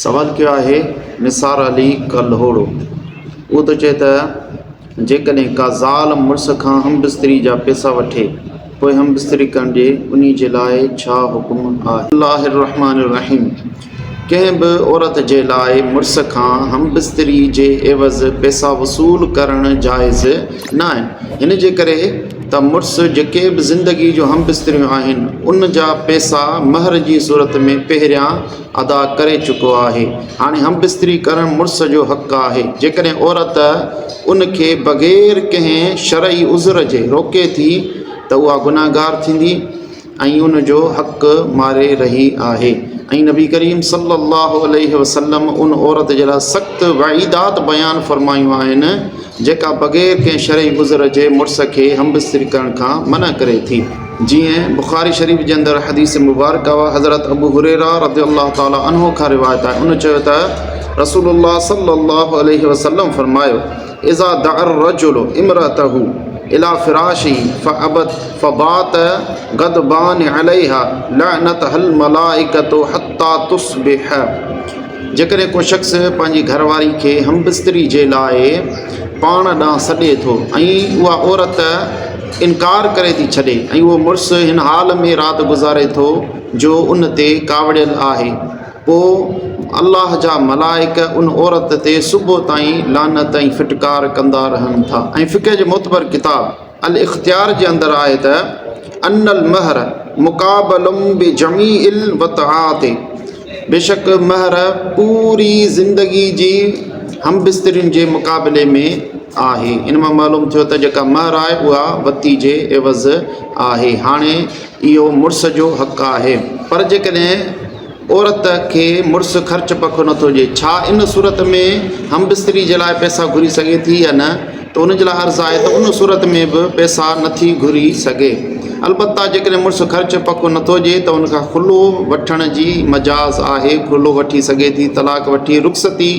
سوال ڪيو آهي نثار علي ڪلهوڙو اهو ٿو چئي ته جيڪڏهن ڪا زال مڙس کان هم بستري جا پئسا وٺي پوء هم بستري ڪرڻ ڏي انهي جي لاء ڇا حڪم آهي؟ الله الرحمٰن الرحيم ڪنهن به عورت جي لاء مڙس کان هم بستري جي عيوض پئسا وصول ڪرڻ جائز نه آهن هن جي ڪري ته مڙس جيڪي به زندگي جون هم بستريون آهن ان جا پئسا مهر جي صورت ۾ پهريان ادا ڪري چڪو آهي. هاڻي همبستري ڪرڻ مڙس جو حق آهي. جيڪڏهن عورت ان کي بغير ڪنهن شرعي عذر جي روڪي ٿي ته اها گنهگار ٿيندي ۽ ان جو حق ماري رهي آهي ۽ نبي ڪريم صلي الله عليه وسلم ان عورت جي لاء سخت وعيدات بيان فرمايون آهن جيڪا بغير ڪنهن شرعي عذر جي مڙس کي همبستري ڪرڻ کان منع ڪري ٿي. جيئن بخاري شريف جي اندر حديث مبارڪه حضرت ابو هريره رضي الله تعالٰي عنه کان روايت آهي ان چيو ته رسول الله صلي الله عليه وسلم فرمايو اذا دعا الرجل امراته الى فراشه فابت فبات غضبان عليها لعنتها الملائڪه حتى تصبح جيڪڏهن ڪو شخص پنهنجي گهر واري کي همبستري جي لاء پاڻ ڏانهن سڏي ٿو ۽ اها عورت انڪار ڪري ٿي ڇڏي ۽ اهو مڙس هن حال ۾ رات گذاري ٿو جو ان تي ڪاوڙيل آهي پوء الله جا ملائڪ ان عورت تي صبح تائين لعنت ۽ ڦٽڪار ڪندا رهن ٿا ۽ فقه جي معتبر ڪتاب الاختيار جي اندر آهي ته ان المهر مقابل بجميع الوطعات بيشڪ مهر پوري زندگي جي هم بسترين جي مقابلي ۾ آهي ان مان معلوم ٿيو ته جيڪا مهر آهي اها وتي جي عوض آهي هاڻي اهو مڙس جو حق آهي پر جيڪڏهن عورت کي مڙس خرچ پکو نٿو ڏئي، ڇا ان صورت ۾ همبستري جي لاء پئسا گهري سگهي ٿي يا نه؟ ته ان جي لاء عرض آهي ته ان صورت ۾ به پئسا نٿي گهري سگهي. البته جيڪڏهن مڙس خرچ پکو نٿو ڏئي ته ان کان خلعو وٺڻ جي مجاز آهي، خلعو وٺي سگهي ٿي، طلاق وٺي رخصتي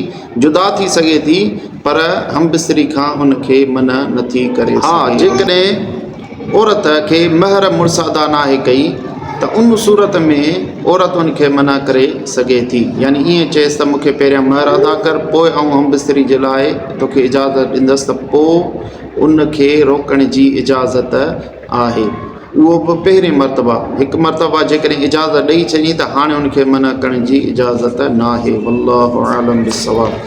جدا ٿي سگهي ٿي پر همبستري کان ان کي منع نٿي ڪري سگهي. ها جيڪڏهن عورت کي مهر مڙس ادا ناهي ڪئي ته ان صورت ۾ عورت ان کي منع ڪري سگهي ٿي يعني ائين چئيس ته مون کي پهريان مهر ادا ڪر پوء آئون همبستري جي لاء توکي اجازت ڏيندس ته پوء ان کي روڪڻ جي اجازت آهي اهو به پهرين مرتبه هڪ مرتبه جيڪڏهن اجازت ڏئي ڇڏي ته هاڻي ان کي منع ڪرڻ جي اجازت ناهي والله اعلم بالصواب.